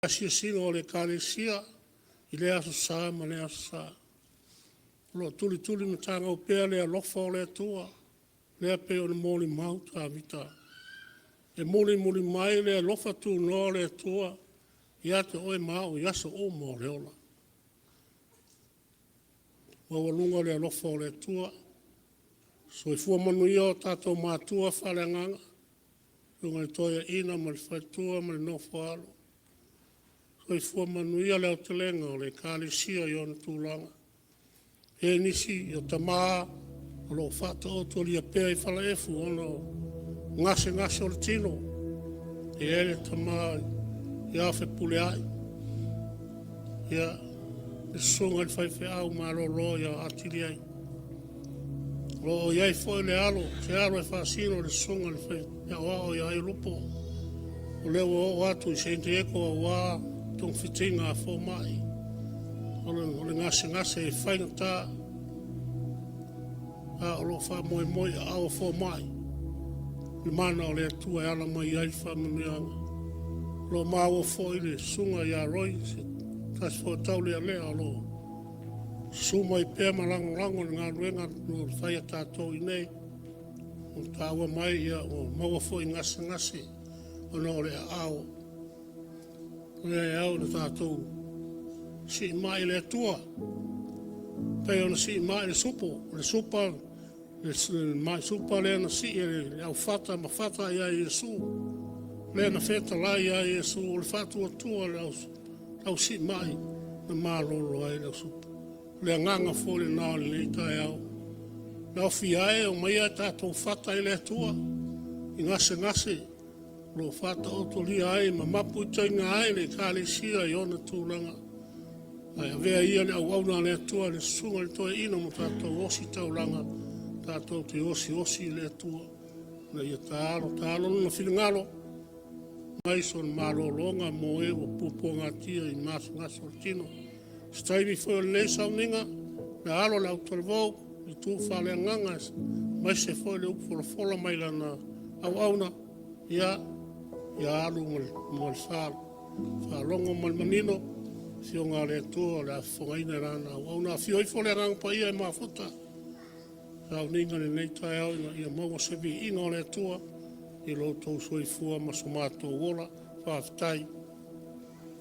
Asiasiga o le Ekalesia i lea Aso Sa ma lea Aso Sa. O lo o tulitulimatagau pea le alofa o le Atua lea pei ona molimau Tavita. E mulimuli mai le alofa tunoa o le Atua ia te oe ma au i aso uma o le ola. Maualuga le alofa o le Atua. Soifua manuia o tatou matua faaleagaga, Susuga i le Toeaina ma le faletua ma le nofo a alo. Soifua manuia le aotelega o le Ekalesia i ona tulaga. E i ai nisi o tama o lo o faataotolia pea i falaefu ona o gasegase o le tino. E i ai le tama ia Fepuleai, le susuga i le faifeau malolo ia atili ai. O lo o i ai foi le alo, se alo e faasino i le susuga i le aoao ia Aiolupo, o lea ua oo atu i San Diego aua togafitiga a fomai. O le gasegase e faigata, a o lo o faamoemoe i aao o fomai le mana o le Atua e ala mai ai le faamanuiaga. O lo o maua foi le susuga ia Roy, se tasi foi o taulealea o lo o susu mai pea ma lagolago i le galuega o lo o fai a tatou i inei. Ua taua mai ua maua foi i gasegase ona o le aao. Ia e ao ina tatou siimai i le Atua pei ona siimai le supo, le supa, le maisupa lea na sii e le aufata ma fata ia Iesu, lea na fetalai ia Iesu, o le faatuatua o le ausiimai na malolo ai le ausupa. O le agaga foi lena o lenei taeao. Laofia e, omaia tatou fata i le Atua i gasegase o lo o faataotolia ai ma mapuitaina ai le Ekalesia i ona tulaga. Ae avea ia le auauna a le Atua le susuga i le toeaina ma tatou ositaulaga, tatou te osiosi i le Atua ina ia taalo taalo Lona finagalo mai sona malologa mo e ua puapuagatia i gasegase o le tino. O se taimi foi o lenei sauniga, le alo o le autalavou, le itu faaleagaga aemaise foi le upu folafola mai lana auauna, ia alu ma le faalogo ma le manino le Afioga a le Atua o le a fofogaina e lana auauna. Afio ifo le Agaga Paia e mafuta i sauniga i lenei taeao ina ia maua se viiga o le Atua i lo outou soifua ma so matou ola. Faafetai.